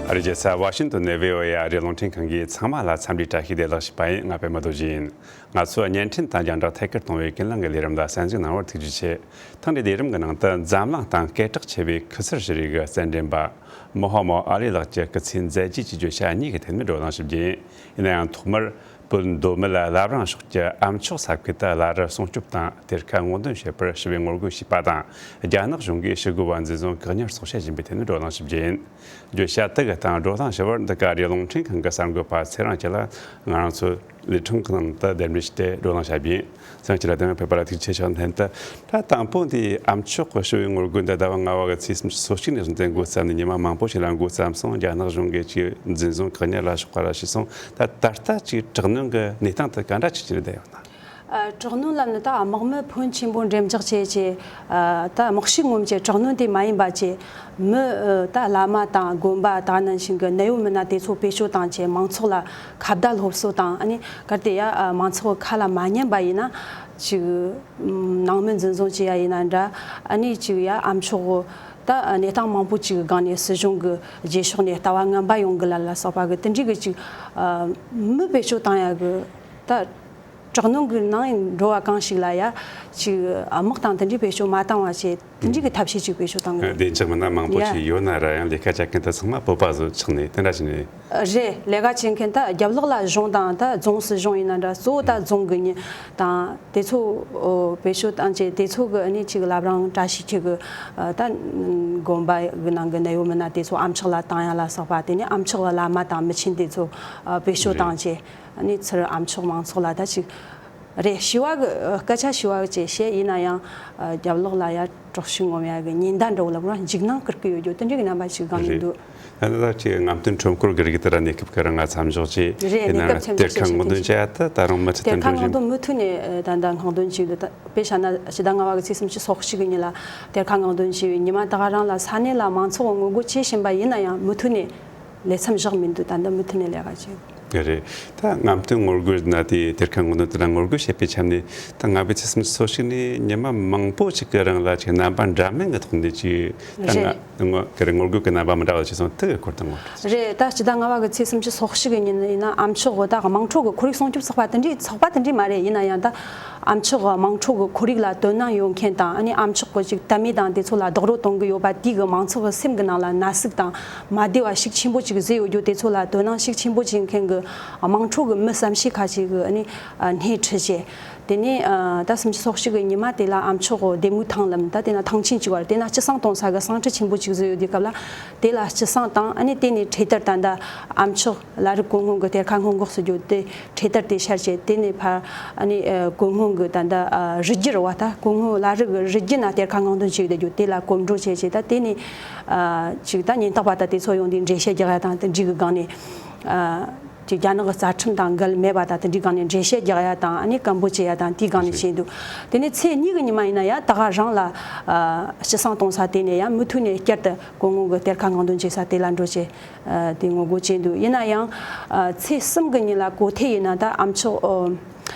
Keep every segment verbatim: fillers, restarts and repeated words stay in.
ཨ་རིའི་རྒྱལ་ས་ཝ་ཤིང་ཏོན་ནས་བྷི་ཨོ་ཨེ་ཨ་རིའི་རླུང་འཕྲིན་ཁང་གིས་ཚང་མ་ལ་འཚམས་འདྲིའི་བཀྲ་ཤིས་བདེ་ལེགས་ཞུས་པ་ཡིན། ང་པད་མ་རྡོ་རྗེ་ཡིན། ང་ཚོས་བརྙན་འཕྲིན་དང་རྒྱང་བསྒྲགས་ཐད་ཀར་གཏོང་བའི་ཀུན་གླེང་གི་ལས་རིམ་ལ་གསན་གཟིགས་གནང་བར་ཐུགས་རྗེ་ཆེ། ཐེངས་འདིའི་ལས་རིམ་གྱི་ནང་དུ་འཛམ་གླིང་སྟེང་སྐད་གྲགས་ཆེ་བའི་ཁུ་སིར་ཞི་རི་གི་རྩེད་འགྲན་པ་མོ་ཧ་མོ་ཨ་ལི་ལགས་ཀྱི་སྐུ་ཚེའི་མཛད་རྗེས་ཀྱི་བརྗོད་བྱ་གཉིས་ཀྱི་ཐད་ནས་བགྲོ་གླེང་ཞུ་རྒྱུ་ཡིན། ཡིན་ན་ཡང་ཐོག་མར་བོད་མདོ་སྨད་བླ་བྲང་ཕྱོགས་ཀྱི་ཨ་མཆོག་ས་ཁུལ་དུ་བླ་རི་སྲུང་སྐྱོབ་དང་གཏེར་ཁ་སྔོག་འདོན་བྱེད་པར་ཞི་བའི་ངོ་རྒོལ་བྱས་པ་དང་། རྒྱ་ནག་གཞུང་གིས་ཞི་རྒོལ་བ་འཛིན་བཟུང་བཀག་ཉར་སོགས་བྱེད་བཞིན་པའི་ཐད་ནས་བགྲོ་གླེང་ཞུ་རྒྱུ་ཡིན། བརྗོད་བྱ་དེ་གི་སྟེང་བགྲོ་གླེང་ཞུ་བར་འདི་ག་རེ་རླུང་འཕྲིན་ཁང་གི་གསར་འགོད་པ་ཚེ་རིང་སྐྱིད་ལ་ང་རང་ཚོའི་ལས་ཁུངས་ཀྱི་ནང་དུ་གདན་འདྲེན་ཞུས་ཏེ་བགྲོ་གླེང་བྱ་རྒྱུ་ཡིན། ཚེ་རིང་སྐྱིད་ལ་དེ་སྔ་ཕེབས་པ་ལ་ཐུགས་རྗེ་ཆེ་ཞུ། ད་དེང་དུ་ད་དང་པོ་འདི་ཨ་མཆོག་གི་ཞི་བའི་ངོ་རྒོལ་འདི་ཟླ་བ་ལྔ་པ་གི་ཚེས་སོ་གཅིག་ནས་བཟུང་སྟེ་འགོ་བརྩམས་ནས་ཉི་མ་མང་པོ་ཞིག་ལ་འགོ་བརྩམས་སོང་། རྒྱ་ནག་གཞུང་གིས་ཅིག་འཛིན་བཟུང་བཀག་ཉར་ལ་སོགས་པ་ལ་བྱས་སོང་། ད་ད་ལྟ་ཅིག་དྲག་གནོན་གྱི་གནས་སྟངས་དེ་ག་འདྲ་ཅིག་ཅིག་བསྡད་ཡོད་ན། ཨ། དྲག་གནོན་ལབ་ནི་ད་དམག་མི་ཕོན་ཆེན་པོ་འགྲེམས་འཇོག་བྱས་བྱས། ཨ། ད་དམག་ཤུགས་ངོམ་བྱས་དྲག་གནོན་དེ་མ་ཡིན་པ་བྱས། མི་ཨ། ད་བླ་མ་དང་དགོན་པ་དེ་ནང་བཞིན་གྱི་གནད་ཡོད་མི་སྣ་དེ་ཚོ་བེད་སྤྱོད་བཏང་བྱས་མང་ཚོགས་ལ་ཁ་བརྡ་སློབ་གསོ་དང་། ཨ་ནི་གལ་ཏེ་ཡ་ཨ། མང་ཚོགས་ཁ་ལ་མ་ཉན་པ་ཡིན་ན་ཅིག་ནང་མི་འཛིན་བཟུང་བྱེད་ཡ་ཡིན་ན་འདྲ། ཨ་ནི་ཅིག་ཡ་ཨ་མཆོག་ད་གནས་སྟངས་མང་པོ་ཅིག་གི་སྒང་ནས་སྲིད་གཞུང་གི་རྗེས་ཕྱོགས་ནས་ལྟ་བ་ངན་པ་ཡོང་གི་ལ་ལ་སོགས་པ་གི་དེ་འདྲའི་གི་ཅིག་ཨ། མི་བེད་སྤྱོད་བཏང་ཡ་གི་ད། དྲག་གནོན་གྱི་ནང་འགྲོ་བ་གང་ཞིག་ལ་ཡ་ཅིག་དམག་དང་དེ་འདྲའི་བེད་སྤྱོད་མ་བཏང་བ་བྱས། དེ་འདྲའི་གི་ཐབས་ཤེས་ཅིག་བེད་སྤྱོད་བཏང་གི་འདུག་བདེ་འཇགས་མི་སྣ་མང་པོ་ཡ། ཞིག་ཡོད་ན་ར་ཡང་ལས་ཀ་བྱ་མཁན་དེ་ཚང་མ་བོད་པ་བཟོ་ཆགས་ནས་དེ་འདྲ་བྱས་ནས། རེད། ལས་ཀ་བྱེད་མཁན་ད་རྒྱབ་ལོགས་ལ་གཞུང་དང་ད་རྫོང་སྲིད་གཞུང་ཡིན་ན་འདྲ། གཙོ་བོ་ད་རྫོང་གི་མི་དང་དེ་ཚོ་བེད་སྤྱོད་བཏང་བྱས། དེ་ཚོ་གི་ནི་ཅིག་བླ་བྲང་བཀྲ་ཤིས་འཁྱིལ་གི་ད་དགོན་པ་གི་ནང་གི་གནད་ཡོད་མི་སྣ་དེ་ཚོ་ཨ་མཆོག་ལ་བཏང་ཡ་ལ་སོགས་པ། དེ་ནས་ཨ་མཆོག་གི་བླ་མ་དང་མི་ཆེན་དེ་ཚོ་བེད་སྤྱོད་བཏང་བྱས། ཨ་ནི་ཚུར་ཨ་མཆོག་མང་ཚོགས་ལ་ད་ཅིག་རེད། ཞི་བ་གི་སྐད་ཆ་ཞི་བ་གི་ཅེས་བཤད་ཡིན་ན་ཡང་རྒྱབ་ལོགས་ལ་ཡ་དྲག་ཤུགས་ངོམ་ཡ་གི་ཉེན་བརྡ་འདྲ་བོ་ལབ་ར་འཇིགས་སྣང་སྐུལ་གི་ཡོད་རྒྱུ་དེ་འདྲ་གི་རྣམ་པ་ཞིག་གང་ཡིན་རེད། འདུག་ད་ལྟ་ཅིག་རྔམ་སྟོན་ཁྲོམ་སྐོར་གི་རིགས་དེ་ར་གནས་སྐབས་ཁ་ར་ང་མཚམས་འཇོག་ཅིག་རེད། ཡིན་ན་གནས་སྐབས་མཚམས་གཏེར་འཇོག་ཁ་བྱེད་ངོ་འདོན་ཀྱི་བྱ་ཡ་ད་ད་རུང་མུ་མཐུད་གཏེར་དུ་ཁ་འགྲོ་ངོ་བཞིན། འདོན་མུ་མཐུད་ནས་ད་ལྟ་སྔོག་འདོན་བྱས་འདུག་ད་དཔེ་བཞག་ན་ཕྱི་ཟླ་ལྔ་པ་གི་ཚེས་སུམ་ཅུ་སོ་གཅིག་གི་ཉིན་ལ་གཏེར་ཁ་ངོ་འདོན་བྱས་པའི་ཉི་མ་ད་ག་རང་ལ་ས་གནས་ལ་མང་ཚོགས་ངོ་རྒོལ་བྱེད་བཞིན་པ་ཡིན་ན་ཡང་མུ་མཐུད་ནས། ལས་མཚམས་བཞག་མི་འདུག་ད་ལྟ་མུ་མཐུད་ནས་ལས་ཀ་བྱེད། རེད། ད་རྔམ་སྟོན་ངོ་རྒོལ་ན་དེ་གཏེར་ཁ་ངོ་འདོན་དེ་ལ་ངོ་རྒོལ་བྱེད་པའི་ཆ་ནས་ད་ལྔ་པའི་ཚེས་སུམ་ཅུ་སོ་གཅིག་ནས་ཉི་མ་མང་པོ་ཞིག་གི་རིང་ལ་ཅིག་རྣམ་པ་འདྲ་མིན་གྱི་ཐོག་ནས་ཅིག་ད་རེད། ང་ངོ་གི་རེད། ངོ་རྒོལ་གྱི་རྣམ་པ་མི་འདྲ་བ་ཅིག་སོང་དེ་གི་སྐོར་དུ་ངོ་སྤྲོད། རེད། ད་སྤྱི་ཟླ་ལྔ་པ་གི་ཚེས་སུམ་ཅུ་སོ་གཅིག་གི་ཉིན་ཡིན་ན་ཨ་མཆོག་གི་ད་དམངས་ཁྲོད་ཀྱི་ཁོར་ཡུག་སྲུང་སྐྱོབ་ཚོགས་པ་དེ་འདྲའི་ཚོགས་པ་དེ་འདྲའི་མ་རེད། ཡིན་ན་ཡང་ད་ཨ་མཆོག་གི་དམངས་ཁྲོད་ཀྱི་ཁོར་ཡུག་ལ་དོ་སྣང་ཡོད་མཁན་དང་། ཨ་ནི་ཨ་མཆོག་གི་ཅིག་དད་མོས་དང་དེ་ཚོ་ལ་རྡོག་རོལ་གཏོང་གི་ཡོད་པ་དེ་གི་མང་ཚོགས་ཀྱི་སེམས་ཀྱི་ནང་ལ་ན་ཟུག་དང་མ་བདེ་བ་ཤུགས་ཆེན་པོ་ཅིག་བཟོས་ཡོད་རྒྱུ། དེ་ཚོ་ལ་དོ་སྣང་ཤུགས་ཆེན་པོ་བྱེད་མཁན་གྱི་དམངས་ཁྲོད་ཀྱི་མི་བསམ་ཤེས་ཁ་ཅིག་གི་ཨ་ནི་སྣེ་ཁྲིད་བྱས། དེ་ནས་ཨ་ད་སུམ་ཅུ་སོ་གཅིག་གི་ཉི་མ་དེ་ལ་ཨ་མཆོག་གི་བདེ་མོའི་ཐང་ལམ་ད་དེ་ན་ཐང་ཆེན་གཅིག་བར་དེ་ན་སྤྱི་བསང་གཏོང་ས་གི་བསང་ཁྲི་ཆེན་པོ་གཅིག་བཟོས་ཡོད་དུས་སྐབས་ལ་དེ་ལ་སྤྱི་བསང་དང་། ཨ་ནི་དེ་ནས་འཕྲེད་དར་ད་ད་ཨ་མཆོག་བླ་རི་གོང་སྔོན་གྱི་གཏེར་ཁ་སྔོན་འགོག་སྲིད་ཇུས་དེ་འཕྲེད་དར་དེ་ཤར་བྱས། དེ་ནས་ཕར་ཨ་ནི་ཨ་གོང་སྔོན་གྱི་ད་ད་ཨ་རི་རྒྱུད་ར་བ་ད་གོང་སྔོན་བླ་རི་གི་རི་རྒྱུད་ན་གཏེར་ཁ་སྔོག་འདོན་བྱས་བསྡད་རྒྱུ་དེ་ལ་གོམ་བགྲོད་བྱས་བྱས། ད་དེ་ནས་ཨ་ཅིག་ད་ཉེན་རྟོག་པ་ད་དེ་ཚོ་ཡོང་དུས་འགྲེལ་བཤད་རྒྱག་ཡ་དང་། དེ་འདྲའི་གི་སྒང་ནས་ཨ་ཅིག་རྒྱ་ནག་གི་རྩ་ཁྲིམས་དང་འགལ་མེད་པ་ད་དེ་འདྲའི་སྒང་ནས་འགྲེལ་བཤད་རྒྱག་ཡ་དང་། ཨ་ནི་སྐད་འབོད་བྱེད་ཡ་དང་དེའི་སྒང་ནས་བྱས་འདུག་དེ་ནས་ཚེས་གཉིས་གི་ཉི་མ་ཡིན་ན་ཡ་ད་ག་རང་ལ་ཨ་སྤྱི་བསང་གཏོང་ས་དེ་ནས་ཡ་མུ་མཐུད་ནས་བསྐྱར་དུ་གོང་སྔོན་གྱི་གཏེར་ཁ་སྔོག་འདོན་བྱེད་ས་དེ་ལ་འགྲོ་བྱས། ཨ་དེ་ངོ་རྒོལ་བྱས་འདུག་ཡིན་ན་ཡང་ཨ་ཚེས་གསུམ་གྱི་ཉིན་ལ་གོ་ཐོས་ཡིན་ན་ད་ཨ་མཆོག་ཨ་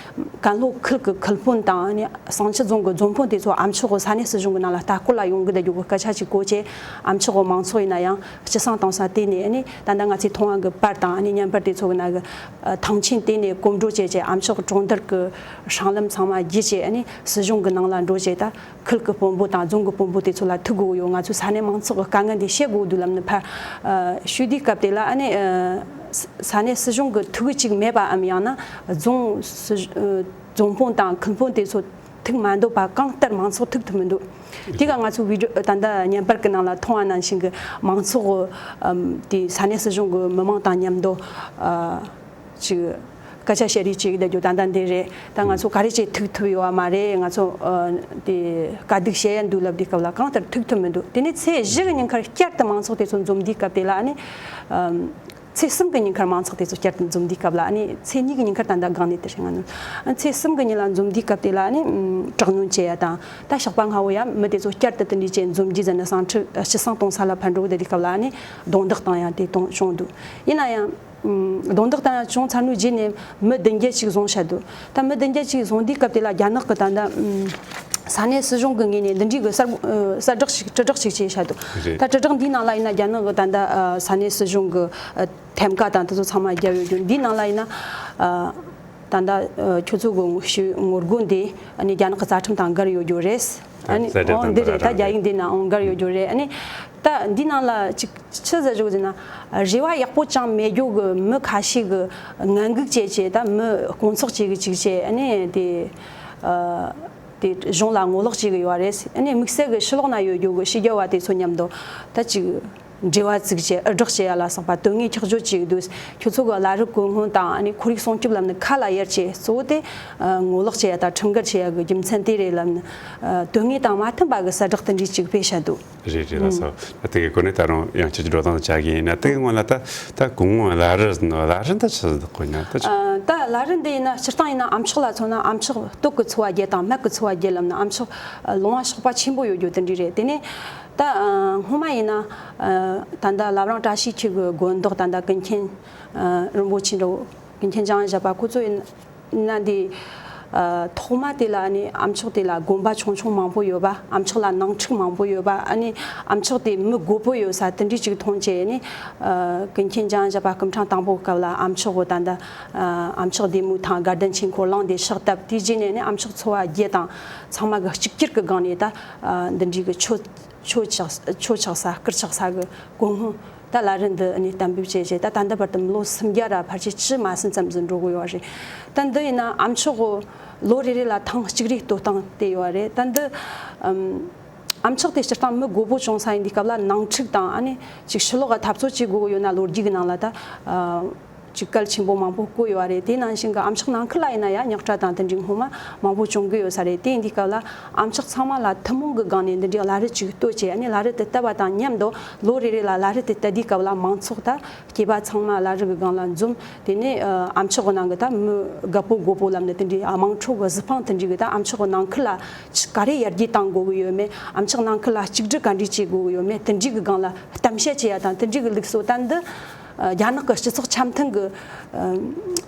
ཀན་ལྷོ་ཁུལ་གྱི་ཁུལ་དཔོན་དང་། ཨ་ནི་བསང་ཆུ་རྫོང་གི་རྫོང་དཔོན་དེ་ཚོ་ཨ་མཆོག་གི་ས་གནས་སྲིད་གཞུང་གི་ནང་ལ་ལྟ་སྐོར་ལ་ཡོང་གི་བསྡད་རྒྱུ་གི་སྐད་ཆ་ཅིག་གོ་བྱས། ཨ་མཆོག་གི་མང་ཚོགས་ཡིན་ན་ཡང་སྤྱི་བསང་གཏོང་ས་དེ་ནས་ཨ་ནི་ད་ལྟ་ང་ཚོས་མཐོང་བ་གི་པར་དང་། ཨ་ནི་བརྙན་པར་དེ་ཚོ་གི་ནང་གི་ཨ་ཐང་ཆེན་དེ་ནས་གོམ་བགྲོད་བྱས་བྱས་ཨ་མཆོག་གི་གྲོང་རྡལ་གྱི་སྲང་ལམ་ཚང་མ་བརྒྱུད་བྱས། ཨ་ནི་སྲིད་གཞུང་གི་ནང་ལ་འགྲོ་བྱས་ད། ཁུལ་གྱི་དཔོན་པོ་དང་རྫོང་གི་དཔོན་པོ་དེ་ཚོ་ལ་ཐུག་དགོས་ཡོད། ང་ཚོའི་ས་གནས་མང་ཚོགས་ཀྱི་དཀའ་ངལ་འདི་བཤད་དགོས་འདུག་ལབ་ནས་ཕར་ཨ་ཞུས་དུས་སྐབས་དེ་ལ་ཨ་ནི་ཨ་ས་ས་གནས་སྲིད་གཞུང་གི་ཐུགས་ཁུར་ཅིག་མེད་པའམ་ཡང་ན་རྫོང་སྲིད་ཨ་རྫོང་དཔོན་དང་ཁུལ་དཔོན་དེ་ཚོ་ཐུག་མ་འདུག་པ། གང་ལྟར་མང་ཚོགས་ཐུག་ཐུབ་མི་འདུག་དེ་ག་ང་ཚོ་བི་ཌི་ཡོ་ད་ལྟ་བརྙན་པར་གྱི་ནང་ལ་མཐོང་བ་ནང་བཞིན་གྱི་མང་ཚོགས་ཨམ་དེ་ས་གནས་སྲིད་གཞུང་གི་མི་མང་དང་མཉམ་དུ་ཨ། ཅིག་སྐད་ཆ་བཤད་རེས་བྱེད་ཀྱི་བསྡད་རྒྱུ་ད་ལྟ་འདི་རེད། ད་ང་ཚོ་ག་རེ་བྱས་ཐུག་ཐུབ་ཡོད་བ་མ་རེད། ང་ཚོ་ཨ་དེ་དཀའ་སྡུག་བཤད་ཡ་འདུག་ལབ་དུས་སྐབས་ལ་གང་ལྟར་ཐུག་ཐུབ་མི་འདུག་དེ་ནས་ཚེས་བཞི་གི་ཉིན་ཁར་བསྐྱར་དུ་མང་ཚོགས་དེ་ཚོ་འཛོམས་དུས་སྐབས་དེ་ལ་ཨ་ནི་ཨམ་ཚེས་གསུམ་གི་ཉིན་ཁར་མང་ཚོགས་དེ་ཚོ་བསྐྱར་དུ་འཛོམས་དུས་སྐབས་ལ་ཨ་ནི་ཚེས་གཉིས་གི་ཉིན་ཁར་ད་ལྟ་སྒང་ནས་དེ་བྱས་ང་ནི་ཨ་ཚེས་གསུམ་གི་ཉིན་ལ་འཛོམས་དུས་སྐབས་དེ་ལ་ཨ་ནི་ཨམ་དྲག་གནོན་བྱེད་ཡ་དང་། ད་ཞོགས་པ་སྔ་བོ་ཡ་མི་དེ་ཚོ་བསྐྱར་དུ་དེ་འདྲའི་བྱས་འཛོམས་རྒྱུ་ཟེར་ནས་བསང་ཁྲི་ཨ་སྤྱི་བསང་གཏོང་ས་ལ་ཕར་འགྲོ་གི་བསྡད་དུས་སྐབས་ལ་ཨ་ནི་རྡུང་རྡེག་བཏང་ཡ་དེ་གཏོང་བྱུང་འདུག་ཡིན་ན་ཡང་། ཨམ་རྡུང་རྡེག་བཏང་ཡ་བྱུང་ཚར་ནོའི་རྗེས་ནས་མི་བདུན་བརྒྱད་ཅིག་བཟུང་བཞག་འདུག་ད་མི་བདུན་བརྒྱད་ཅིག་བཟུང་དུས་སྐབས་དེ་ལ་རྒྱ་ནག་གི་ད་ལྟ་ཨམ་ ས་གནས་སྲིད་གཞུང་གི་ངོས་ནས་འདི་འདྲའི་གི་གསར་ཨ་གསལ་བསྒྲགས་ཤིག་དྲིལ་བསྒྲགས་ཤིག་བྱས་བཞག་འདུག་རེད། ད་དྲིལ་བསྒྲགས་འདིའི་ནང་ལ་ཡིན་ན་རྒྱ་ནག་གི་ད་ལྟ་ཨ་ས་གནས་སྲིད་གཞུང་གི་ཨ་ཐེམ་ཀ་དང་དེ་ཚོ་ཚང་མ་བརྒྱབ་ཡོད་རྒྱུ་འདིའི་ནང་ལ་ཡིན་ན་ཨ་ད་ལྟ་ཨ་ཁྱོད་ཚོ་གི་ཞུ་ངོ་རྒོལ་འདི་ཨ་ནི་རྒྱ་ནག་གི་རྩ་ཁྲིམས་དང་འགལ་ཡོད་རྒྱུ་རེད། ཨ་ནི་གསལ་བསྒྲགས་ཨོ་དང་འདི་འདི་རེད། ད་རང་རྒྱ་རེད། ཡིག་འདི་ནའང་འགལ་ཡོད་རྒྱུ་རེད། ཨ་ནི་ད་འདི་ནང་ལ་ཅིག་ཆི་ཟེར་རྒྱུ་ཟེར་ན། རེ་བ་ཡག་པོ་ཅང་མེད་རྒྱུ་གི་མི་ཁ་ཤས་གི་ངན་སྒུག་བྱས་བྱས། ད་མི་དཀོན་མཆོག་ཅིག་གི་ཅིག་བྱས། ཨ་ནི་དེ་ཨ་དེ་གཞུང་ལ་ངོ་ལོག་བྱེད་གི་ཡོད་རེད། ཨ་ནི་དམིགས་བསལ་གི་ཕྱི་ལོགས་ན་ཡོད་རྒྱུ་གི་ཕྱི་རྒྱལ་བ་དེ་ཚོ་མཉམ་དུ་ད་ཅིག་འབྲེལ་བ་བཙུགས་བྱས། ཨུ་སྒྲོག་བྱེད་ཡ་ལ་སོགས་པ་དོན་དངོས་འཁྱོག་བརྗོད་བྱེད་གི་འདུག་ཁྱོད་ཚོ་གི་ལ་རིགས་གོང་སྔོན་དང་ཨ་ནི་ཁོར་ཡུག་སྲུང་སྐྱོབ་ལབ་ནི་ཁ་ལ་ཡར་བྱས། གཙོ་བོ་དེ་ཨ་ངོ་ལོག་བྱེད་ཡ་དང་ཁྲིམས་འགལ་བྱེད་ཡ་གི་རྒྱུ་མཚན་དེ་རེད་ལབ་ནི་ཨ་དོན་དངོས་དང་མ་མཐུན་པ་གི་གསལ་བསྒྲགས་དེ་འདྲའི་ཅིག་སྤེལ་བཞག་འདུག་རེད་རེད། ལགས་སོ། ད་དེ་གི་སྐོར་ནས་ད་རུང་ཡང་ཁྱེད་ཀྱི་འགྲོ་སྟངས་དུ་བྱ་གི་ཡིན་ན། དེ་གི་སྔོན་ལ་ད་ད་གོང་བུ་བླ་རི་བླ་རི་འདི་ཆི་ཟིག་གོ་ན་ད་ཆི། ཨ་ད་བླ་རི་འདི་ཡིན་ན་སྤྱིར་བཏང་ཡིན་ན་ཨ་མཆོག་ལ་མཚོན་ན། ཨ་མཆོག་སྟོད་ཀྱི་ཚོ་བ་བརྒྱད་དང་སྨད་ཀྱི་ཚོ་བ་བརྒྱད་ལབ་ན་ཨ་མཆོག་ལུང་བ་གཤོག་པ་ཆེན་པོ་ཡོད་རྒྱུ་དེ་འདྲ་རེད། དེ་ནས་ད་ཨ་སྔོན་མ་ཡིན་ན་ཨ་ད་ལྟ་བླ་བྲང་བཀྲ་ཤིས་འཁྱིལ་གི་དགོན་བདག་ད་ལྟ་ཀུན་མཁྱེན་ཨ་རིན་པོ་ཆེ་འདྲ་བོ། ཀུན་མཁྱེན་འཇམ་དབྱངས་བཞད་པ་ཁོ་ཚོ་ཡིན་ན་འདི་ཨ་ཐོག་མ་དེ་ལ་ཨ་ནི་ཨ་མཆོག་དེ་ལ་དགོན་པ་ཆུང་ཆུང་མང་པོ་ཡོད་པ། ཨ་མཆོག་ལ་ནང་འཁྲུག་མང་པོ་ཡོད་པ། ཨ་ནི་ཨ་མཆོག་དེ་མི་རྒོད་པོ་ཡོད་ས་དེ་འདྲ་ཅིག་མཐོང་བྱས། ཨ་ནི་ཨ་ཀུན་མཁྱེན་འཇམ་དབྱངས་བཞད་པ་སྐུ་འཕྲེང་དང་པོ་སྐབས་ལ་ཨ་མཆོག་གི་ད་ལྟ་ཨ་མཆོག་བདེ་མོ་ཐང་དགའ་ལྡན་ཆོས་འཁོར་གླིང་དེ་ཕྱག་བཏབ། དེའི་རྗེས་ནས་ནི་ཨ་མཆོག་ཚོ་བ་བརྒྱད་དང་ཚང་མ་གི་གཅིག་གྱུར་གི་སྒང་ནས་ད་ཨ་འདི་འདྲའི་གི་ཆོས་ཆོས་ཆགས་ཆོས་ཆགས་ས་སྐུར་ཆགས་ས་གི་གོང་སྔོན། ད་བླ་རི་འདི་ནི་གཏན་འབེབས་བྱས་བྱས་ད་ད་ལྟ་བར་དུ་མི་ལོ་སུམ་བརྒྱ་ར་ཕལ་ཆེར་བཅུ་མ་ཟིན་ཙམ་ཟིན་འགྲོ་གི་ཡོད་རེད། ད་འདི་ཡིན་ན་ཨ་མཆོག་གི་ལོ་རེ་རེ་ལ་ཐེངས་གཅིག་རེ་གཏོད་སྟངས་དེ་ཡོད་རེད། ད་འདི་ཨམ་ཨ་མཆོག་དེ་སྤྱིར་བཏང་མི་རྒོད་པོ་བྱུང་ས་ཡིན་དུས་སྐབས་ལ་ནང་འཁྲུག་དང་ཨ་ནི་ཅིག་ཕྱི་ལོགས་ལ་འཐབ་རྩོད་བྱེད་དགོས་ཀྱི་ཡོད་ན་ལོ་རྒྱུས་ཀྱི་ནང་ལ་ད་ཨ། ཅིག་གལ་ཆེན་པོ་མང་པོ་བཀོད་ཡོད་རེད། དེ་ནང་བཞིན་གྱི་ཨ་མཆོག་ནང་ཁུལ་ལ་ཡིན་ན་ཡང་རྙོག་དྲ་དང་དེ་འདྲའི་སྔོན་མ་མང་པོ་བྱུང་གི་ཡོད་ས་རེད། དེ་ཡིན་དུས་སྐབས་ལ་ཨ་མཆོག་ཚང་མ་ལ་ཐུན་མོང་གི་སྒང་ནས་འདི་འདྲའི་བླ་རི་ཅིག་གཏོད་བྱས། ཨ་ནི་བླ་རི་དེ་བཏབ་པ་དང་མཉམ་དུ་ལོ་རེ་རེ་ལ་བླ་རི་དེ་བཏབ་དུས་སྐབས་ལ་མང་ཚོགས་དང་སྐྱེས་པ་ཚང་མ་བླ་རི་གི་སྒང་ལ་འཛོམས། དེ་ནས་ཨ་མཆོག་གི་ནང་གི་ད་མི་དགའ་པོ་དགོད་པོ་ལབ་ནས་དེ་འདྲའི་དམངས་ཁྲོད་ཀྱི་གཟི་འཕང་དེ་འདྲའི་གི་ད་ཨ་མཆོག་གི་ནང་ཁུལ་ལ་ཅིག་ག་རེ་ཡར་རྒྱས་གཏང་དགོས་ཀྱི་ཡོད་མེད། ཨ་མཆོག་ནང་ཁུལ་ལ་གཅིག་སྒྲིལ་ག་འདྲས་བྱེད་དགོས་ཀྱི་ཡོད་མེད། དེ་འདྲའི་གི་སྒང་ལ་གཏམ་བཤད་བྱེད་ཡ་དང་དེ་འདྲའི་གི་ལུགས་སྲོལ་ད་འདི། རྒྱ་ནག་གི་སྤྱི་ཚོགས་འཆམ་མཐུན་གྱི་ཨ་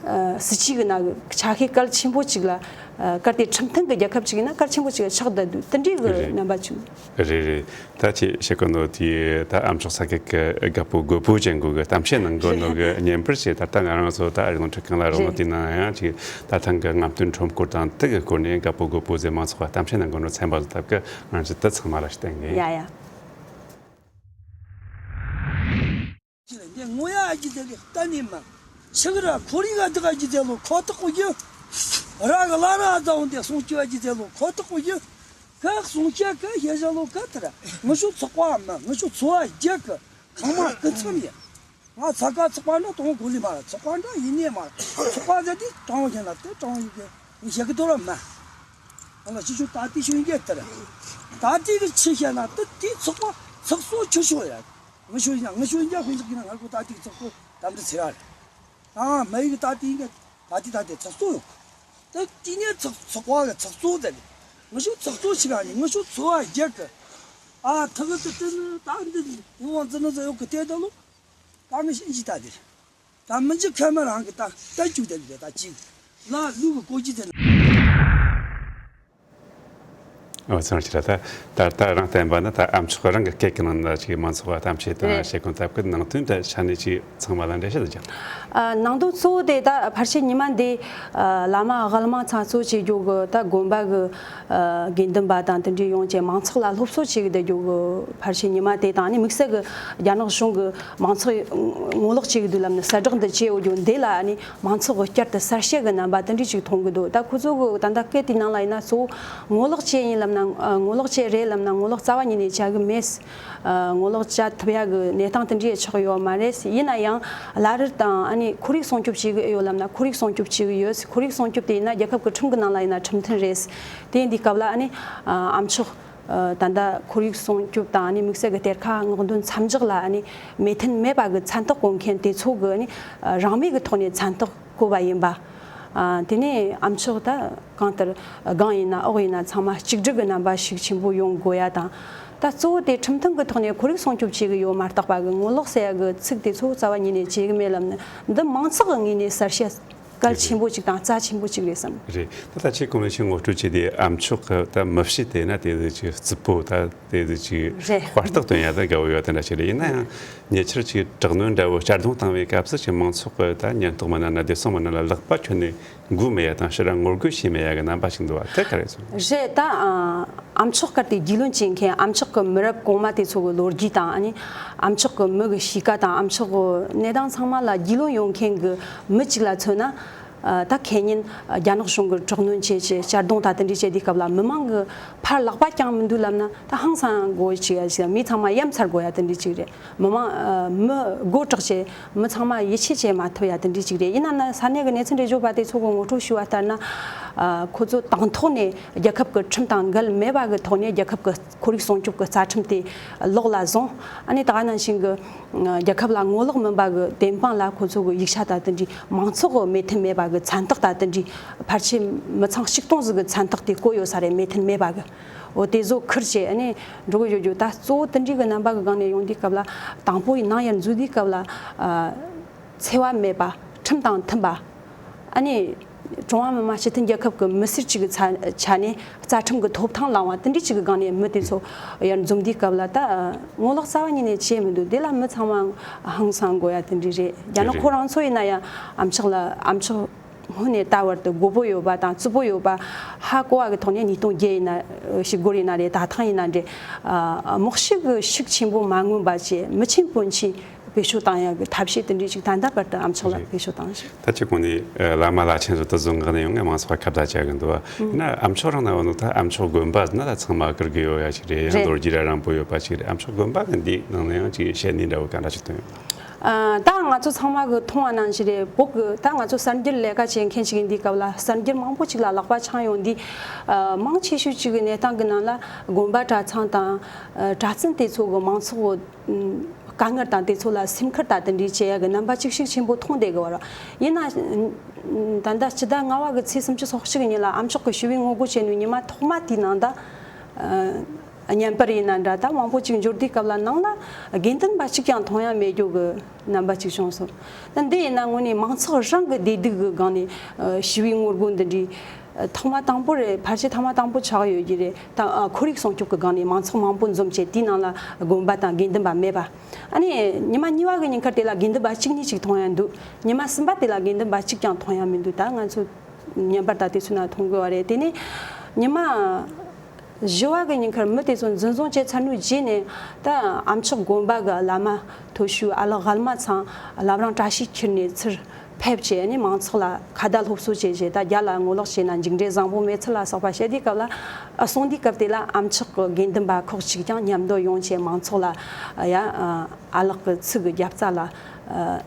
ཨ་སྲིད་ཇུས་ཀྱི་ནང་གི་ཆ་ཤས་གལ་ཆེན་པོ་ཅིག་ལ། ཨ་གལ་ཏེ་ཁྲིམས་མཐུན་གྱི་རྒྱལ་ཁབ་ཅིག་ཡིན་ན་གལ་ཆེན་པོ་ཅིག་ཆགས་བསྡད་འདུག་དེ་འདྲའི་གི་རེད། རྣམ་པ་བྱུང་། རེད་རེད། ད་ཅི་བཤད་གོ་ནོ་དེ་ད་ཨ་མཆོག་ས་དགེ་གི་དགའ་པོ་རྒོད་པོ་ཅན་གོ་གི་གཏམ་བཤད་གནང་གོ་ནོ་གི་བརྙན་པར་ཞིག་ད་ལྟ་ང་རང་ཚོ་ད་ཨ་རི་ནང་ཁྲིད་ཁང་ལ་རོགས་ནོ་དེ་ནང་ཡང་ཅིག་ད་ཐེངས་གི་རྔམ་སྟོན་ཁྲོམ་སྐོར་དང་དེ་གི་སྐོར་ནས་དགའ་པོ་རྒོད་པོ་ཟེར་མང་ཚོགས་ལ་གཏམ་བཤད་གནང་གོ་ནོ་ཚན་པ་ཚོ་ད་གི་ང་ཚོ་ད་ཚང་མ་ལ་ཞིག་བསྟན་གི། ཡ་ཡ། ཅི་ལ་འདི་ངོ་ཡ་ཨ་ཅི་ཟེར་ལེ་གཏན་ནས་མ། ཆི་གི་ར་ཁོ་རི་ག་དི་ག་ཨ་ཅི་ཟེར་ལོ་ཁོ་ཐག་གོ་རྒྱུ། ར་གི་ལ་ར་ཨ་ཙ་འོང་དེ་སོང་ཅི་ཨ་ཅི་ཟེར་ལོ་ཁོ་ཐག་གོ་རྒྱུ། ཁ་སོང་ཅི་ཁ་ཤེས་བྱ་ལོ་ཁ་ཐི་ར་ངི་ཤོ་ཚོགས་པ་མ་ངི་ཤོ་ཚོ་བ་རྒྱ་གི་ཚང་མ་སྐུ་མཚམས་ཡ། ང་ཚ་ཁ་ཚོགས་པ་འདྲ་གཏོང་གོ་ལི་མ་ར་ཚོགས་པ་འདྲ་ཡིན་ནས་མ་ར་ཚོགས་པ་ཟེར་དེ་དྲང་བོ་བྱས་ན་དེ་དྲང་བོ་ཡིན་གི་ངི་ཤེས་གི་དོ་ར་མ། ང་ལ་ཅི་ཤོ་ད་དེ་ཤོ་ཡིན་གི་ཐི་ར། ད་དེ་གི་ཆི་བཤད་ན་དེ་དེ་ཚོགས་པ་ཚགས་སོ་ཆུ་ཤོ་ཡ། ངི་ཤོ་ཡིན་ངི་ཤོ་ཡིན་ཀྱང་ཁོང་ཅག་གིས་ན་ང་ཁོ་ད་ཏིག་ཚགས་པོ་དམ་དུ་ཚེ་ར་རེད། ཨ་མ་ཡིག་ད་ཏིག་ད་ཏིག་ད་ཏིག་ཚགས་པོ་ཡོད། ད་ཏིག་ནས་ཚགས་ཚགས་པ་གི་ཚགས་པོ་ཟེར་རེད། ངི་ཤོ་ཚགས་པོ་ཞིག་ཨ་ནི་ངི་ཤོ་ཚོ་བ་རྒྱག་གི། ཨ་ཐག་གི་ཏི་ནི་ད་འདི་ཡིན་བང་ཙི་ནི་ཙི་ཡོད་གི་ལྟས་ད་ལོ། ད་ངི་ཤིན་ཅི་ད་དེ་རེད། ད་མི་འཇིགས་ཁ་མ་རང་གི་ད་ད་བཅུག་ད་དེ་ད་ཅིག་ལ་ལུག་གི་ཀོ་ཅི་ཟེར་ན། ཨོ་ཚང་ཆི་ར་ད་ད་ད་རང་བསྟན་པ་ནི་ད་ཨ་མཆོག་རང་གི་སྐད་ཀྱི་ནང་ན་ཅིག་མང་ཚོགས་ལ་གཏམ་བཤད་དང་རེད། བཤད་ཁོང་ཐབས་ཀྱི་ནང་དོན་ད་ཆ་ནས་ཅིག་ཚང་མ་ལ་འགྲེལ་བཤད་དུ་སྦྱར། ཨ་ནང་དོན་གཙོ་བོ་དེ་ད་ཕལ་ཆེར་ཉི་མ་འདི་ཨ་བླ་མ་དབུ་མ་ཚང་གཙོ་བྱེད་རྒྱུ་གི་ད་དགོན་པ་གི་ཨ་དགེ་འདུན་པ་དང་དེ་འདྲའི་ཡོངས་ཀྱི་མང་ཚོགས་ལ་སློབ་གསོ་བྱེད་ཀྱི་བསྡད་རྒྱུ་གི་ཕལ་ཆེར་ཉི་མ་དེ་དང་ཨ་ནི་དམིགས་བསལ་གི་རྒྱ་ནག་གཞུང་གི་མང་ཚོགས་ངོ་ལོག་བྱེད་ཀྱི་འདུག་ལབ་ནས་གསལ་བསྒྲགས་འདི་བྱས་ཡོད་རྒྱུ་འདི་ལ་ཨ་ནི། མང་ཚོགས་ཀྱི་བསྐྱར་དུ་གསལ་བཤད་ཀྱི་རྣམ་པ་དེ་འདྲ་ཅིག་མཐོང་གི་འདུག་ད་ཁོ་ཚོ་གི་ད་ལྟ་སྐད་དེའི་ནང་ལ་ཡིན་ན་གཙོ་བོ་ངོ་ལོག་བྱས་ཡིན་ལབ་ན་ཨ་ངོ་ལོག་བྱས་རེད་ལབ་ན་ངོ་ལོག་རྩ་བ་ཉིད་ནས་བྱ་གི་མེད། ཨ་ངོ་ལོག་བྱ་ཐུབ་ཡ་གི་གནས་སྟངས་དེ་འདྲ་ཆགས་ཡོད་མ་རེད། ཡིན་ན་ཡང་བླ་རི་དང་ཨ་ནི་ཁོར་ཡུག་སྲུང་སྐྱོབ་བྱེད་གི་ཡོད་ལབ་ན་ཁོར་ཡུག་སྲུང་སྐྱོབ་བྱེད་གི་ཡོད། ཁོར་ཡུག་སྲུང་སྐྱོབ་དེ་ཡིན་ན་རྒྱལ་ཁབ་ཀྱི་ཁྲིམས་ཀྱི་ནང་ལ་ཡིན་ན་ཁྲིམས་མཐུན་རེད། དེ་ཡིན་དུས་སྐབས་ལ་ཨ་ནི་ཨ་ཨ་མཆོག་ཨ་ད་ལྟ་ཁོར་ཡུག་སྲུང་སྐྱོབ་དང་ཨ་ནི་དམིགས་བསལ་གྱི་གཏེར་ཁ་སྔོག་འདོན་མཚམས་འཇོག་ལ་ཨ་ནི་མོས་མཐུན་མེད་པ་གི་མཚན་རྟགས་བཀོད་མཁན་དེ་ཚོ་གི་ཨ་ནི་ཨ་རང་མོས་ཀྱི་ཐོག་ནས་མཚན་རྟགས་བཀོད་པ་ཡིན་པ། ཨ་དེ་ནས་ཨ་མཆོག་ད་གང་ལྟར་སྒང་ཡིན་ན་འོག་ཡིན་ན་ཚང་མ་གཅིག་སྒྲིལ་གྱི་རྣམ་པ་ཤུགས་ཆེན་པོ་ཡོང་དགོས་ཡ་དང་། ད་གཙོ་བོ་དེ་ཁྲིམས་མཐུན་གྱི་ཐོག་ནས་ཁོར་ཡུག་སྲུང་སྐྱོབ་བྱེད་ཀྱི་ཡོད་མ་གཏོགས་པ་གི་ངོ་ལོག་ཟེར་ཡ་གི་ཚིག་དེ་ཚོ་རྩ་བ་ཉིད་ནས་བྱེད་ཀྱི་མེད་ལབ་ནི་འདི་མང་ཚོགས་ཀྱི་ངོས་ནས་གསལ་བཤད། གལ་ཆེན་པོ་ཅིག་དང་རྩ་ཆེན་པོ་ཅིག་རེད་བསམ། རེད། ད་ལྟ་ཁྱེད་གོང་ནས་ཁྱེད་ངོ་སྤྲོད་བྱས་ཏེ་ཨ་མཆོག་གི་ད་མི་གཤིས་དེ་ན་དེ་ཟིག་ཅིག་རྩུབ་པོ། ད་དེ་ཟིག་ཅིག་རེད། དཔའ་རྟགས་སྟོན་ཡ་ད་དགའ་བོ་ཡོད་དེ་འདྲ་ཞིག་རེད། ཡིན་ན་ཡང་ཉེ་ཆར་ཅིག་དྲག་གནོན་འདྲ་བོ་གཅར་རྡུང་བཏང་བའི་སྐབས་སུ་ཅིག་མང་ཚོགས་གི་ད་ཉེན་རྟོག་མི་སྣ་ན་བདེ་སྲུང་མི་སྣ་ལ་ལག་པ་ཁྱོན་ནས་འགུལ་མེད་ཡ་དང་ཕྱིར་ར་ངོ་རྒོལ་བྱས་མེད་ཡ་གི་རྣམ་པ་ཞིག་འདུག་བ། དེ་ག་རེ་ཚོ། རེད། ད་ཨ་ཨ་མཆོག་སྐབས་དེ་རྒྱུས་ལོན་བྱེད་མཁན་ཨ་མཆོག་གི་མི་རབས་གོང་མ་དེ་ཚོ་གི་ལོ་རྒྱུས་དང་། ཨ་ནི་ཨ་མཆོག་གི་མི་གི་གཤིས་ཀ་དང་ཨ་མཆོག་གི་གནས་སྟངས་ཚང་མ་ལ་རྒྱུས་ལོན་ཡོད་མཁན་གི་མི་གཅིག་ལ་མཚོན་ན། ཨ་ད་ཁེ་ཉིན་རྒྱ་ནག་གཞུང་གི་དྲག་གནོན་བྱས་བྱས་གཅར་རྡུང་ད་དེ་འདྲ་བྱས་དུས་སྐབས་ལ་མི་མང་གི་ཕར་ལག་པ་བརྐྱང་མི་འདུག་ལབ་ན་ད་ཧང་སང་དགོས་ཅིག་ཡ་ཞིག་མི་ཚང་མ་ཡ་མཚར་དགོས་ཡ་དེ་འདྲ་ཅིག་རེད། མི་མང་ཨ་མི་མགོ་དྲག་བྱས་མི་ཚང་མ་ཡིད་ཆེས་བྱེད་མ་ཐུབ་ཡ་དེ་འདྲ་ཅིག་རེད། ཡིན་ན་ན་ས་གནས་ཀྱི་གནས་ཚུལ་འགྲེལ་བརྗོད་པ་དེ་ཚོ་གི་ངོ་སྤྲོད་ཞུ་བ་ལྟར་ན། ཨ་ཁོ་ཚོ་དང་ཐོག་ནས་རྒྱལ་ཁབ་ཀྱི་ཁྲིམས་དང་འགལ་མེད་པ་གི་ཐོག་ནས་རྒྱལ་ཁབ་ཀྱི་ཁོར་ཡུག་སྲུང་སྐྱོབ་ཀྱི་རྩ་ཁྲིམས་དེ་ལོག་ལ་བཟུང་། ཨ་ནི་ད་ག་ནང་བཞིན་གྱི་རྒྱལ་ཁབ་ལ་ངོ་ལོག་མིན་པ་གི་བདེན་དཔང་ལ་ཁོ་ཚོ་གི་ཡིག་ཆ་དང་དེ་འདྲའི་མང་ཚོགས་གི་མོས་མཐུན་མེད་པ་གི་མཚན་རྟགས་དང་དེ་འདྲའི་ཕལ་ཆེར་མི་ཚང་ཆིག་སྟོང་ཟིག་གི་མཚན་རྟགས་དེ་བཀོད་ཡོད་ས་རེད། མོས་མཐུན་མེད་པ་གི། འོ་དེ་ཚོ་ཁུར་བྱས་ཨ་ནི་འགྲོ་གི་ཡོད་རྒྱུ། ད་གཙོ་བོ་དེ་འདྲའི་གི་རྣམ་པ་གི་སྒང་ནས་ཡོང་དུས་སྐབས་ལ་དང་པོ་ཡི་ནང་ཡར་འཛུལ་དུས་སྐབས་ལ་ཨ་འཚེ་བ་མེད་པ། ཁྲིམས་དང་མཐུན་པ། ཨ་ནི་ཀྲུང་ཧྭ་མི་དམངས་སྤྱི་མཐུན་རྒྱལ་ཁབ་ཀྱི་མི་སེར་གཅིག་གི་ཆ་ཆ་ནས་རྩ་ཁྲིམས་ཀྱི་ཐོབ་ཐང་བླངས་བ་དེ་འདྲ་གཅིག་གི་སྒང་ནས་མི་དེ་ཚོ་ཡར་འཛོམས་དུས་སྐབས་ལ་ད་ངོ་ལོག་རྩ་བ་ཉིད་ནས་བྱས་མི་འདུག་དེ་ལ་མི་ཚང་མ་ཧང་སང་དགོས་ཡ་དེ་འདྲ་རེད། རྒྱ་ནག་ཁོ་རང་ཚོ་ཡིན་ན་ཡང་ཨ་མཆོག་ལ་ཨ་མཆོག་སྔོན་ནས་ད་བར་དུ་མགོ་པོ་ཡོད་པ་དང་རྩུབ་པོ་ཡོད་པ་ཧ་གོ་བ་གི་ཐོག་ནས་ཉིས་སྟོང་བརྒྱད་ཡིན་ན་ཞིག་སྒོར་ཡིན་ན་རེད། ད་ཐེངས་ཡིན་ན་འདྲ་དམག་ཤུགས་ཀྱི་ཤུགས་ཆེན་པོ་མ་མངོན་པ་བྱས་མི་ཆེན་དཔོན་ཆེན་བེད་སྤྱོད་བཏང་ཡག་གི་ཐབས་ཤེས་དེ་འདྲ་ཞིག་ད་ལྟ་བར་དུ་ཨ་མཆོག་ལ་རེད། བེད་སྤྱོད་བཏང་ཞིང་། ད་ཅི་གོང་ནས་ཨ་བླ་མ་བླ་ཆེན་ཚོ་དེ་ཚོ་ངག་ནས་ཡོང་ངས་མང་ཚོགས་ཁ་བརྡ་བྱ་གི་འདུག་བ། ཡིན་ན་ཨ་མཆོག་རང་ན་བ་ནོ་ད་ཨ་མཆོག་དགོན་པ་ན་ད་ཚང་མ་བཀུར་གི་ཡོད་ཡ་ཞིག་རེད། ཡང་རེད། ལོ་རྒྱུས་ར་རིང་པོ་ཡོད་པ་ཞིག་རེད། ཨ་མཆོག་དགོན་པ་གི་འདི་ནང་ན་ཡང་ཅིག་བཤད་ནི་འདྲ་བོ་ག་འདྲ་ཞིག་བཏོན་ཡོད། ཨ་ད་ང་ཚོ་ཚང་མ་གི་མཐོང་བ་ནང་བཞིན་རེད། བོད་གི་ད་ང་ཚོ་གསར་འགྱུར་ལས་ཀ་བྱེད་མཁན་ཞིག་ཡིན་དུས་སྐབས་ལ་གསར་འགྱུར་མང་པོ་ཞིག་ལ་ལག་པ་འཆང་ཡོང་དུས། ཨ་མང་ཆེ་ཤོས་ཅིག་གི་གནས་སྟངས་གི་ནང་ལ་དགོན་པ་གྲྭ་ཚང་དང་ཨ་གྲྭ་བཙུན་དེ་ཚོ་གི་མང་ཚོགས་དཀའ་ངལ་དང་དེ་ཚོ་ལ་སེམས་ཁུར་དང་དེ་འདྲའི་བྱེད་ཡ་གི་རྣམ་པ་གཅིག་ཤུགས་ཆེན་པོ་མཐོང་བསྡད་གི་བ་ར། ཡིན་ན་ད་ལྟ་སྤྱི་ཟླ་ལྔ་བ་གི་ཚེས་སུམ་ཅུ་སོ་གཅིག་གི་ཉིན་ལ་ཨ་མཆོག་གི་ཞི་བའི་ངོ་རྒོལ་བྱས་ནས་ཉི་མ་ཐོག་མ་དེའི་ནང་ད་ཨ་བརྙན་པར་ཡིན་ན་འདྲ་ད་མང་པོ་ཅིག་འབྱོར་དུས་སྐབས་ལ་ནང་ལ་དགེ་འདུན་པ་གཅིག་ཀྱང་མཐོང་ཡ་མེད་རྒྱུ་གི་རྣམ་པ་ཅིག་བྱུང་སོང་། ད་འདི་ཡིན་ན་དངོས་གནས་མང་ཚོགས་རང་གི་བདེ་སྡུག་གི་སྒང་ནས་ཨ་ཞི་བའི་ངོ་རྒོལ་འདི་འདྲའི་ཐེངས་མ་དང་པོ་རེད། ཕལ་ཆེར་ཐེངས་མ་དང་པོ་ཆགས་ཡོད་ཀྱི་རེད། ད་ཨ་ཁོར་ཡུག་སྲུང་སྐྱོབ་ཀྱི་སྒང་ནས་མང་ཚོགས་མང་པོ་འཛོམས་བྱས་དེའི་ནང་ལ་དགོན་པ་དང་དགེ་འདུན་པ་མེད་པ། ཨ་ནི་ཉི་མ་གཉིས་པ་གི་ཉིན་ཁར་དེ་ལ་དགེ་འདུན་པ་གཅིག་གཉིས་ཅིག་མཐོང་ཡ་འདུག་ཉི་མ་གསུམ་པ་དེ་ལ་དགེ་འདུན་པ་གཅིག་ཀྱང་མཐོང་ཡ་མི་འདུག་ད་ང་ཚོ་བརྙན་པར་དང་དེ་ཚོའི་ནང་མཐོང་དགོས་པ་རེད། དེ་ནས་ཉི་མ་བཞི་བ་གི་ཉིན་ཁར་མི་དེ་ཚོ་འཛིན་བཟུང་བྱས་ཚར་ནུས་རྗེས་ནས་ད་ཨ་མཆོག་དགོན་པ་གི་བླ་མ་མཐོ་ཤོས་ཨ་ལགས་དགའ་མ་ཚང་བླ་བྲང་བཀྲ་ཤིས་འཁྱིལ་ནས་ཚུར་ཕེབས་བྱས་ནས་མང་ཚོགས་ལ་ཁ་བརྡ་སློབ་གསོ་བྱས་རྗེས་ད་རྒྱ་ལ་ངོ་ལོག་བྱས་ན་མཇུག་འབྲས་བཟང་པོ་མེད་ཚུལ་ལ་སོགས་པ་བཤད་དུས་སྐབས་ལ་ཨ་གསུང་དུས་སྐབས་དེ་ལ་ཨ་མཆོག་གི་དགེ་འདུན་པ་ཁག་ཅིག་ཀྱང་མཉམ་དུ་ཡོང་བྱས་མང་ཚོགས་ལ་ཡ་ཨ་ལགས་ཀྱི་ཚིག་གི་རྒྱབ་རྩ་ལ་ཨ།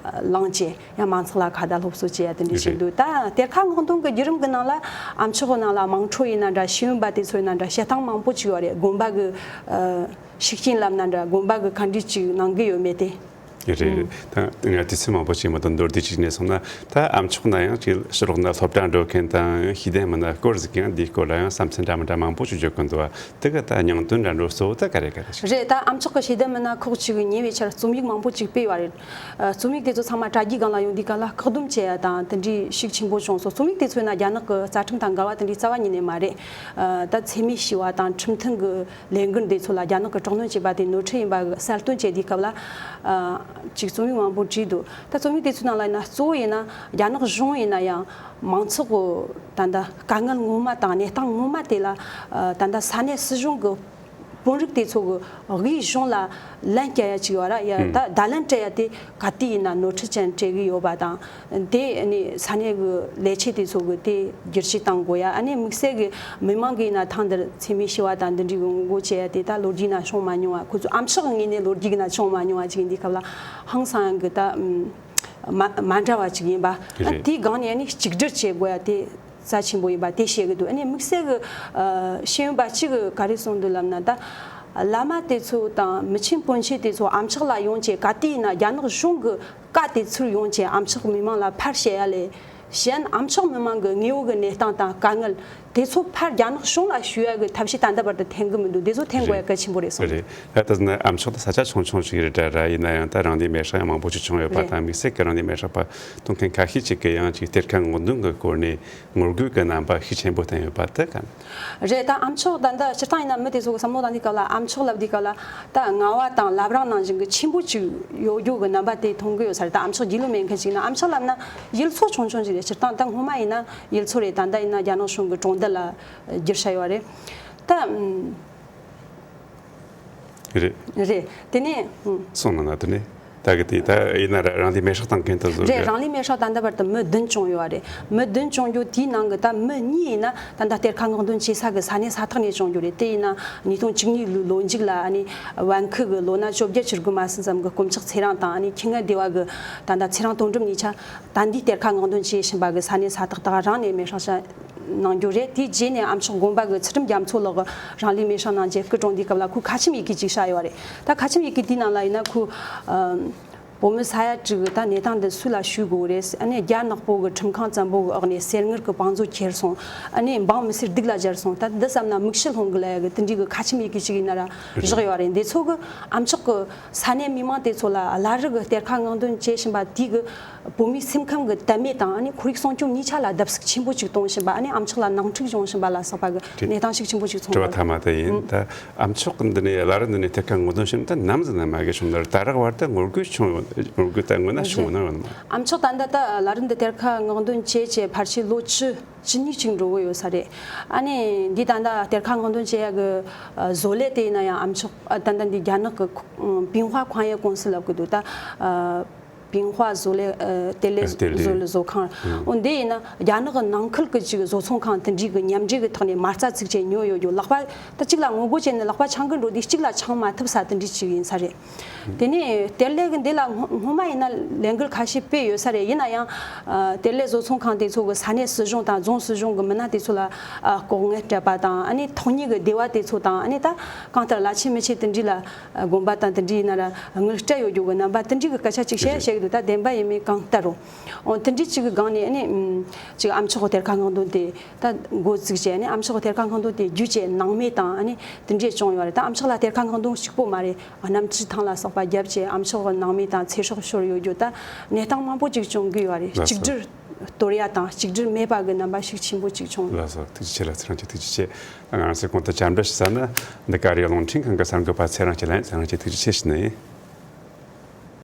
བླངས་བྱས་ཡང་མང་ཚོགས་ལ་ཁ་བརྡ་སློབ་གསོ་བྱེད་ཡ་དེ་འདྲ་བྱེད་འདུག་ད་གཏེར་ཁ་སྔོག་འདོན་གྱི་བརྒྱུད་རིམ་གྱི་ནང་ལ་ཨ་མཆོག་གི་ནང་ལ་དམངས་ཁྲོད་ཡིན་ན་འདྲ་ཤེས་ཡོན་པ་དེ་ཚོ་ཡིན་ན་འདྲ་བཤད་སྟངས་མང་པོ་ཅིག་ཡོད་རེད། དགོན་པ་གི་ཨ་ཤུགས་རྐྱེན་ལབ་ན་འདྲ་དགོན་པ་གི་ག་འདྲ་ཅིག་གནང་གི་ཡོད་མེད་དེ། རེད། ད་ང་དུས་ཚོད་མང་པོ་ཅིག་མ་གཏོགས་མདོར་བསྡུས་ཅིག་གནས་སོང་ན་ད་ཨ་མཆོག་ན་ཡང་ཅིག་ཕྱི་ལོགས་ན་སློབ་གྲྭ་འགྲོ་མཁན་དང་ཤེས་ལྡན་མི་སྣ་སྐོར་ཟིག་ཡང་འདིའི་སྐོར་ལ་ཡང་བསམ་ཚུལ་འདྲ་མི་འདྲ་མང་པོ་ཅིག་བརྗོད་ཀྱི་འདུག་བ། དེ་ག་ད་སྙིང་དོན་འདྲ་འགྲོ་གཙོ་བོ་ད་ག་རེ་ག་རེ་ཞིག་རེད། ད་ཨ་མཆོག་གི་ཤེས་ལྡན་མི་སྣ་ཁག་ཅིག་ཉེ་བའི་ཆར་རྩོམ་ཡིག་མང་པོ་ཅིག་སྤེལ་བ་རེད། ཨ་རྩོམ་ཡིག་དེ་ཚོ་ཚང་མ་དྲ་རྒྱའི་སྒང་ལ་ཡོང་དུས་ག་ལ་བཀག་སྡོམ་བྱས་ཡ་དང་དེ་འདྲའི་ཤུགས་ཆེན་པོ་བྱུང་སོང་། རྩོམ་ཡིག་དེ་ཚོའི་ནང་རྒྱ་ནག་གི་རྩ་ཁྲིམས་དང་འགལ་བ་དེ་འདྲའི་རྩ་བ་ཉིད་ནས་མ་རེད། ཨ་ད་འཚེ་མེད་ཞི་བ་དང་ཁྲིམས་མཐུན་གྱི་ལས་འགུལ་འདི་ཚོ་ལ་རྒྱ་ནག་གི་དྲག་གནོན་བྱས་པ་དེ་ནོར་འཁྲུལ་ཡིན་པ་གསལ་སྟོན་བྱས་དུས་སྐབས་ལ་ཨ་ཅིག་རྩོམ་ཡིག་མང་པོ་བྲིས་འདུག་ད་རྩོམ་ཡིག་དེ་ཚོའི་ནང་ལ་ཡིན་ན་གཙོ་བོ་ཡིན་ན་རྒྱ་ནག་གཞུང་ཡིན་ན་ཡང་མང་ཚོགས་ཀྱི་ད་ལྟ་དཀའ་ངལ་ངོ་མ་དང་གནས་སྟངས་ངོ་མ་དེ་ལ་ཨ་ད་ལྟ་ས་གནས་སྲིད་གཞུང་གི་དཔོན་རིགས་དེ་ཚོ་གི་དབུས་གཞུང་ལ་ལན་བསྐྱལ་ཡ་ཅིག་ཡོད་ར། ཡ་ད་བརྡ་ལན་སྤྲད་ཡ་དེ་ག་དུས་ཡིན་ན་ནོར་འཁྲུལ་ཅན་སྤྲད་གི་ཡོད་པ་དང་། དེ་ནི་ས་གནས་གི་ལས་བྱེད་དེ་ཚོ་གི་དེ་བསྒྱུར་བཅོས་གཏང་དགོས་ཡ། ཨ་ནི་དམིགས་བསལ་གི་མི་མང་གི་ཡིན་ན་ཐང་འདིར་འཚེ་མེད་ཞི་བ་དང་འདི་འདྲའི་གི་ངོ་རྒོལ་བྱེད་ཡ་དེ་ད་ལོ་རྒྱུས་ན་བྱུང་མ་མྱོང་བ། ཁོ་ཚོ་ཨ་མཆོག་གི་ངོས་ནས་ལོ་རྒྱུས་གི་ན་བྱུང་མ་མྱོང་བ་ཅིག་ཡིན་དུས་སྐབས་ལ་ཧང་སང་གི་ད་མ་མ་འདྲ་བ་ཅིག་ཡིན་པ། ཨ་རེད། དེའི་སྒང་ནས་ཨ་ནི་གཅིག་སྒྲིལ་བྱེད་དགོས་ཡ་དེ་རྩ་ཆེན་པོ་ཡིན་པ་དེ་བཤད་གི་འདུག་ཨ་ནི་དམིགས་བསལ་གི་ཨ་ཤེས་ཡོན་པ་གཅིག་གི་ག་རེ་གསུངས་འདུག་ལབ་ན། ད་བླ་མ་དེ་ཚོ་དང་མི་ཆེན་དཔོན་ཆེན་དེ་ཚོ་ཨ་མཆོག་ལ་ཡོང་བྱས་ག་དུས་ཡིན་ན་རྒྱ་ནག་གཞུང་གི་བཀའ་དེ་ཚུར་ཡོང་བྱས་ཨ་མཆོག་མི་མང་ལ་ཕར་བཤད་ཡ་ལས་གཞན་ཨ་མཆོག་མི་མང་གི་དངོས་ཡོད་གི་གནས་སྟངས་དང་དཀའ་ངལ་ དེ་ཚོ་ཕར་རྒྱ་ནག་གཞུང་ལ་ཞུ་ཡ་གི་ཐབས་ཤེས་ད་ལྟ་བར་དུ་འཐེན་གི་མི་འདུག་དེ་ཚོ་འཐེན་དགོས་ཡ་གལ་ཆེན་པོ་རེད་བསམ། རེད། ད་ལྟ་ན་ཨ་མཆོག་ད་ས་ཆ་ཆུང་ཆུང་ཞིག་རེད་འདྲ་ར། ཡིན་ན་ཡང་ད་རང་ལུས་མེར་སྲེག་ཡང་མང་པོ་ཞིག་བྱུང་ཡོད་པ་རེད། དང་དམིགས་བསལ་གྱི་རང་ལུས་མེར་སྲེག་པ་གཏོང་མཁན་ཁ་ཤས་ཅིག་གིས་ཡང་ཅིག་གཏེར་ཁ་སྔོག་འདོན་གྱི་སྐོར་ནས་ངོ་རྒོལ་གྱི་རྣམ་པ་ཤུགས་ཆེན་པོ་བསྟན་ཡོད་པ་དེ་ག་རེད། ད་ཨ་མཆོག་ད་ལྟ་སྤྱིར་བཏང་ཡིན་ན་མི་དེ་ཚོ་གི་བསམ་བློ་བཏང་དུས་སྐབས་ལ། ཨ་མཆོག་ལབ་དུས་སྐབས་ལ། ད་ངལ་བ་དང་བླ་བྲང་ནང་བཞིན་གྱི་ཆེན་པོ་ཅིག་ཡོད་རྒྱུ་གི་རྣམ་པ་དེ་མཐོང་གི་ཡོད་ས་རེད། ད་ཨ་མཆོག་རྒྱུས་ལོན་མེད་མཁན་ཅིག་ཡིན་ན། ཨ་མཆོག་ལབ་ན་ཡུལ་ཚོ་ཆུང་ཆུང་ཅིག་རེད། སྤྱིར་བཏང་ད་སྔོན་མ་ཡིན་ན་ཡུལ་ཚོ་རེད། ད་ལྟ་ཡིན་ན་རྒྱ་ནག་གཞུང་གི་གྲོང་རྡལ་ལ་བསྒྱུར་བྱ་ཡོད་རེད། ད་ཨམ། རེད། རེད། དེ་ནས་ཨམ། སོང་ན་ན་དེ་ནས་ད་གི་དེ་ད་ཡིན་ན་ར་རང་ལུས་མེར་སྲེག་བཏང་མཁན་དེ་ཚོ་རེད། གི་རང་ལུས་མེར་སྲེག་ད་ལྟ་བར་དུ་མི་བདུན་བྱུང་ཡོད་རེད། མི་བདུན་བྱུང་རྒྱུ་དེའི་ནང་གི་ད་མི་གཉིས་ཡིན་ན་ད་ལྟ་གཏེར་ཁ་སྔོག་འདོན་བྱེད་ས་གི་ས་གནས་ས་ཐག་ནས་བྱུང་རྒྱུ་རེད། དེ་ཡིན་ན་ཉིས་སྟོང་བཅུ་གཉིས་ལོའི་ལོ་མཇུག་ལ། ཨ་ནི་བན་ཁི་གི་ལོ་ན་བཅོ་བརྒྱད་བཅུ་དགུ་མ་ཟིན་ཙམ་གི་དཀོན་མཆོག་ཚེ་རིང་དང་། ཨ་ནི་ཁྱི་ངན་སྡེ་བ་གི་ད་ལྟ་ཚེ་རིང་དོན་གྲུབ་གཉིས་ཆ་ད་འདི་གཏེར་ཁ་སྔོག་འདོན་བྱེད་བཞིན་པ་གི་ས་གནས་ས་ཐག་དེ་ག་རང་ནས་མེར་སྲེག་བྱས་གནང་རྒྱུ་རེད། དེའི་རྗེས་ནས་ཨ་མཆོག་དགོན་པ་གི་ཚུལ་ཁྲིམས་རྒྱ་མཚོ་ལགས་ཀྱིས་རང་ལུས་མེར་སྲེག་གནང་རྗེས་སྐུ་གྲོངས་དུས་སྐབས་ལ་ཁོས་ཁ་ཆེམས་ཡི་གེ་ཅིག་བཞག་ཡོད་རེད། ད་ཁ་ཆེམས་ཡི་གེ་དེའི་ནང་ལ་ཡིན་ན་ཁོས་ཨམ། བོད་མི་ས་ཡ་དྲུག་གི་ད་གནས་སྟངས་འདི་སུ་ལ་ཞུ་དགོས་རེད། ཨ་ནི་རྒྱ་ནག་པོ་གི་ཁྲིམས་ཁང་བཙན་པོ་གི་འོག་ནས་གསེར་དངུལ་གི་བང་མཛོད་ཁྱེར་སོང་། ཨ་ནི་འབངས་མི་སེར་སྡུག་ལ་སྦྱར་སོང་། ད་འདི་བསམ་ན་མིག་ཤེལ་ལྷུང་གི་ལ་ཡ་གི་དེ་འདྲའི་གི་ཁ་ཆེམས་ཡི་གེ་ཅིག་ཡིན་ན་ར་བཞག་ཡོད་རེད། འདི་ཚོ་གི་ཨ་མཆོག་གི་ས་གནས་མི་མང་དེ་ཚོ་ལ་བླ་རི་གི་གཏེར་ཁ་སྔོག་འདོན་བྱེད་བཞིན་པ་དེ་གི་བོད་མིའི་སེམས་ཁམས་ཀྱི་དད་མོས་དང་། ཨ་ནི་ཁོར་ཡུག་སྲུང་སྐྱོབ་གཉིས་ཆ་ལ་བརྡབ་གསིག་ཆེན་པོ་ཅིག་གཏོང་བཞིན་པ། ཨ་ནི་ཨ་མཆོག་ལ་ནང་འཁྲུག་བྱུང་བཞིན་པ་ལ་སོགས་པ་གི་གནས་སྟངས་ཤུགས་ཆེན་པོ་ཅིག་མཚོན་དྲི་བ་ཐ་མ་དེ་ཡིན། ད་ཨ་མཆོག་གི་འདི་ནས་བླ་རི་འདི་ནས་གཏེར་ཁ་སྔོག་འདོན་བྱས་ནས་ད་ནམ་ཟིག་ནས་མ་གི་བྱུང་ན། ད་རག་བར་དུ་ངོ་རྒོལ་བྱུང་ཡོད། ངོ་རྒོལ་ད་སྔོན་ན་བྱུང་ཡོད་ན་ཡོད་ནམ། ཨ་མཆོག་ད་ལྟ་ད་བླ་རི་འདི་གཏེར་ཁ་སྔོག་འདོན་བྱས་བྱས་ཕལ་ཆེར་ལོ་བཅུ་བཅུ་གཉིས་ཅིག་འགྲོ་གི་ཡོད་ས་རེད། ཨ་ནི་འདི་ད་ལྟ་གཏེར་ཁ་སྔོག་འདོན་བྱེད་ཡ་གི་བཟོ་ལས་དེ་ཡིན་ན་ཡང་། ཨ་མཆོག་ད་ལྟ་འདི་རྒྱ་ནག་གི་ཁོ་ཨ་པིང་ཧྭ་ཁང་ཡའི་ཀུང་སི་ལབ་གི་འདུག་ད་ཨ། པིང་ཧྭ་བཟོ་ལས་ཨ་གཏེར་ལས་གཏེར་ལས་བཟོ་ལས་བཟོ་ཁང་། ཨང་། འོ་འདི་ཡིན་ན་རྒྱ་ནག་གི་ནང་ཁུལ་གྱི་ཅིག་བཟོ་ཚོང་ཁང་དེ་འདྲའི་གི་མཉམ་འབྲེལ་གྱི་ཐོག་ནས་མ་རྩ་བཙུགས་བྱས་ཉོས་ཡོད་རྒྱུ། ལག་པ་ད་གཅིག་ལ་ངོ་རྒོལ་བྱས་ནས་ལག་པ་འཆང་གི་འགྲོ་དུས་གཅིག་ལ་འཆང་མ་ཐུབ་ས་དེ་འདྲའི་ཅིག་ཡིན་ས་རེད། དེ་ནས་གཏེར་ལས་གི་འདི་ལ་སྔོན་སྔོན་མ་ཡིན་ན་ལས་འགུལ་ཁ་ཤས་སྤེལ་ཡོད་ས་རེད། ཡིན་ན་ཡང་ཨ་གཏེར་ལས་བཟོ་ཚོང་ཁང་དེ་ཚོ་གི་ས་གནས་སྲིད་གཞུང་དང་རྫོང་སྲིད་གཞུང་གི་མི་སྣ་དེ་ཚོ་ལ་ཨ་ལྐོག་རྔན་སྤྲད་པ་དང་། ཨ་ནི་ཐོག་མྱི་གི་སྡེ་བ་དེ་ཚོ་དང་། ཨ་ནི་ད་གང་ལྟར་བླ་ཆེན་མི་ཆེ་དེ་འདྲའི་ལ། དགོན་པ་དང་དེ་འདྲའི་ཡིན་ན་ར་དངུལ་སྤྲད་ཡོད་རྒྱུ་གི་རྣམ་པ་དེ་འདྲའི་གི་སྐད་ཆ་ཅིག་བཤད་བཤད་གི་འདུག་ད་བདེན་པ་ཡིན་མིན་གང་ལྟར་རུང་། འོ་དེ་འདྲའི་ཅིག་གི་སྒང་ནས་ཨ་ནི་ཨམ་ཅིག་ཨ་མཆོག་གི་གཏེར་ཁ་སྔོག་འདོན་དེ་ད་འགོ་བཙུགས་བྱས། ཨ་ནི་ཨ་མཆོག་གི་གཏེར་ཁ་སྔོག་འདོན་དེ་བརྒྱུད་བྱས་ནང་མི་དང་ཨ་ནི་དེ་འདྲས་བྱུང་ཡོད་རེད། ད་ཨ་མཆོག་ལ་གཏེར་ཁ་སྔོག་འདོན་གཅིག་པོ་མ་རེད། གནམ་གྲུའི་ཐང་ལ་སོགས་པ་བརྒྱབ་བྱས་ཨ་མཆོག་གི་ནང་མི་དང་ཚེ་སྲོག་ཤོར་ཡོད་རྒྱུ། ད་གནས་སྟངས་མང་པོ་ཅིག་བྱུང་གི་ཡོད་རེད། ལགས་སོ། གཅིག་སྒྲིལ་གཏོར་ཡ་དང་གཅིག་སྒྲིལ་མེད་པ་གི་རྣམ་པ་ཤུགས་ཆེན་པོ་ཅིག་བྱུང་། ལགས་སོ། ཐུགས་རྗེ་ཆེ་ལགས། ཚེ་རིང་ལགས་ཐུགས་རྗེ་ཆེ། ང་ཚོས་གོང་དུ་བཅར་འདྲི་ཞུས་ས་ནི་འདི་ག་རེད། རླུང་འཕྲིན་ཁང་གི་གསར་འགོད་པ་ཚེ་རིང་སྐྱིད་ལགས་ཡིན། ཚེ་རིང་སྐྱིད་ཐུགས་རྗེ་ཆེ་ཞུ་ནི་ཡིན།